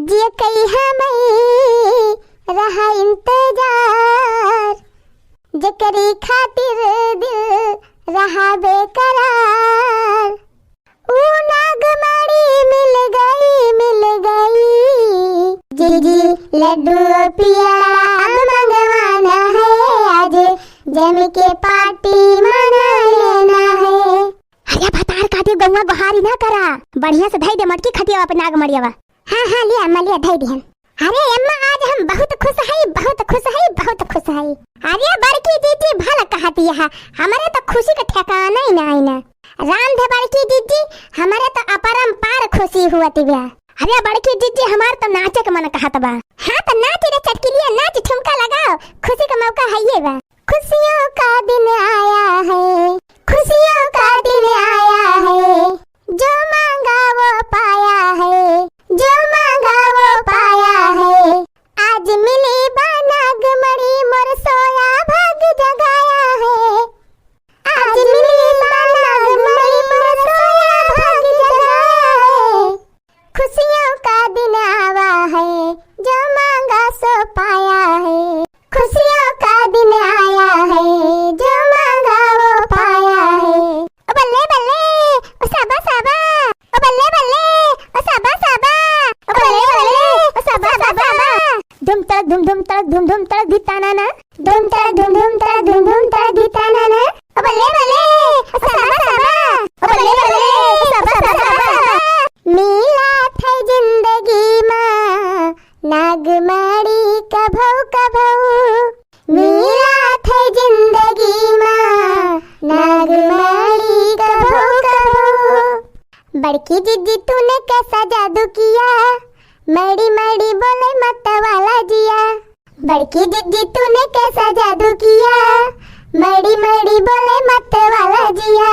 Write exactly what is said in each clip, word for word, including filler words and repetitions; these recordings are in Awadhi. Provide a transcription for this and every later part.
जे कई हमई रहा इंतजार, जेकरी खातिर दिल रहा बेकरार, ऊ नागमणि मिल गई, मिल गई। जीजी लड्डू पियला अब मंगवाना है, आज जम के पार्टी मना लेना है। अरे भतार काटे गौवा गोहारी ना करा, बढ़िया से धई दे मटकी खटियावा पे नागमणियावा। हाँ, हाँ, लिया अम्मा, लिया, धई दिहन। अरे अम्मा, आज हम बहुत खुश हई, बहुत खुश हई, बहुत खुश हई। अरे बड़की जीजी भल कहती है, हमरे तो खुशी के ठिकाना ही ना है ना। राम धे बड़की जीजी, हमरे तो अपरंपार खुशी हुअत बा। अरे बड़की जीजी, हमार तो नाचे के मन कहत बा। हाँ तो नाच रे चटकिलिया, नाच, ठुमका लगाओ, खुशी का मौका है ये बा। खुशियों का दिन आया है, खुशियों का दिन आया है, जो मांगा वो पाया है, जो मांगा वो पाया है। आज मिली बा नागमणि मोर सोया भाग जगाया है, आज मिली बा नागमणि मोर सोया भाग जगाया है। खुशियों का दिन आवा है, जो मांगा सो पाया है। खुशियों का दिन आया है, जो मांगा वो पाया है। ओ बल्ले बल्ले, ओ साबा साबा, ओ बल्ले बल्ले, ओ साबा साबा, ओ बल्ले बल्ले, ओ साबा साबा। धुम तड़क धुम धुम तड़क धुम धुम तड़क धित्ता ना ना। धुम तड़क धुम धुम तड़क धुम धुम तड़क धित्ता ना ना। ओ बल्ले बल्ले, ओ साबा साबा, ओ बल्ले बल्ले, ओ साबा साबा। मिला थे जिंदगी मा नागमणि कभौ कभौ, मिला थे जिंदगी मा नागमणि कभौ कभौ। बड़की जिज्जी तूने कैसा जादू किया, मड़ी मड़ी बोले मत वाला जिया। बड़की जिज्जी तूने कैसा जादू किया, मड़ी मड़ी बोले मत वाला जिया।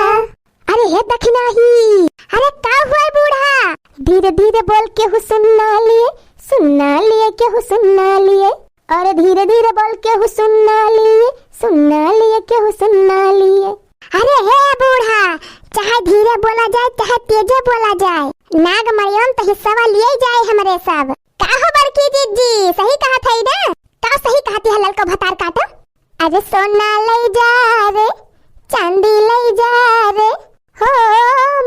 अरे हे दखिनाही, अरे का हुआ बूढ़ा? धीरे धीरे बोल केहू सुन ना लिए, सुन ना लिए केहू सुन ना लिए। अरे धीरे धीरे बोल केहू सुन ना लिए, सुन ना लिए केहू सुन ना लिए। अरे हे बूढ़ा, चाहे धीरे बोला जाए चाहे तेजे बोला जाए, नागमणियम तो हिस्सा लिए जाए हमरे सब। का हो बड़की जिज्जी, सही कहत हई ना? का सही कहती है ललको भतार काटो? अरे सोना लई जा रे, चांदी लई जा रे, हो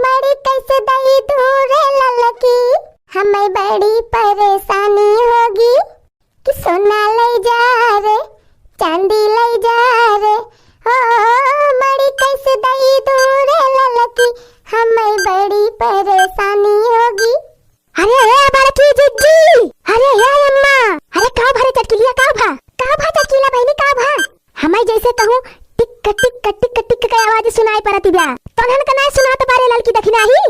मड़ी कैसे दई दूँ रे ललकी, हमें बड़ी परेशानी होगी। कि सोना लई जा रे, चांदी लई जा रे, हो मड़ी कैसे दई दूँ रे ललकी, हमें बड़ी परेशानी होगी। अरे हे बड़की जिज्जी, अरे हे अम्मा, अरे का भा रे चटकिलिया, का भा, का भा चटकिला बहिनी, का भा? हमें जैसे कहूँ टिक टिक टिक टिक के आवाज सुनाई पड़त बा। तोहन के नाय सुनात बा रे ललकी दखिनाही?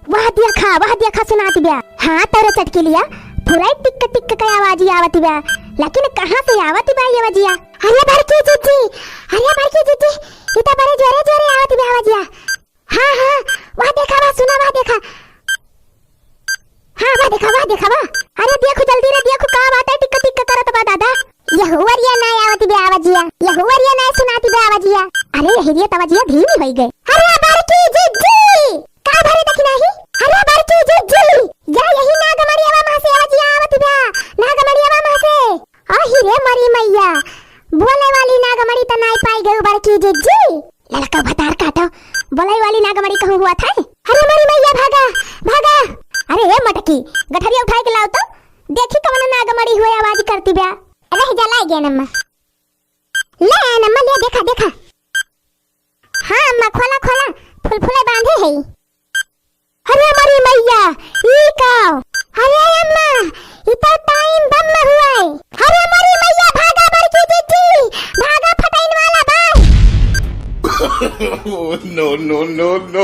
वाह देखा, वाह देखा सुनात बा। हाँ तोरे चटकिलिया, पूरा टिक टिक के आवाज आवत बा, लेकिन कहाँ से आवत बा ये आवाजिया? अरे बड़की जिज्जी, अरे बड़की जिज्जी, ई तो बड़े जोरे जोरे आवत बा आवाजिया। हाँ, हाँ, वाह देखा, वाह सुना, वाह देखा। हाँ, वाह देखा, वाह देखा, वाह। अरे देखो जल्दी रे, देखो का बात है, टिक टिक करत बा दादा। यहुवरिया ना आवत बे आवाजिया, यहुवरिया ना सुनाती बे आवाजिया। अरे यहिरिया तवाजिया धीमी होई गए। अरे बड़की जिज्जी, का भरे देखी नाही? अरे बड़की जिज्जी, या यही नागमड़ियावा मा से आवाजिया आवत बा, नागमड़ियावा मा से। अहि रे मरी मैया, बोले वाली नागमड़ी त नाई पाई गई बड़की जिज्जी। ललका भतार काटो, बोले वाली नागमड़ी कहूँ हुआ था? अरे मरी मैया, भागा, भागा। अरे ए मटकी, गठरिया उठाए के लाओ तो, देखी कवन नागमड़ी हुए आवाज करती बा। अरे जा लाई गया नम्मा, ले आया नम्मा, ले देखा, देखा। हाँ अम्मा, खोला, खोला, फुलफुले बांधे है। अरे मरी मैया, ई का? अरे अम्मा, ई तो टाइम बम हुआ है। अरे मरी मैया, भागा बड़की जिज्जी, भागा फटाइन वाला बा। Oh, no, no, no, no।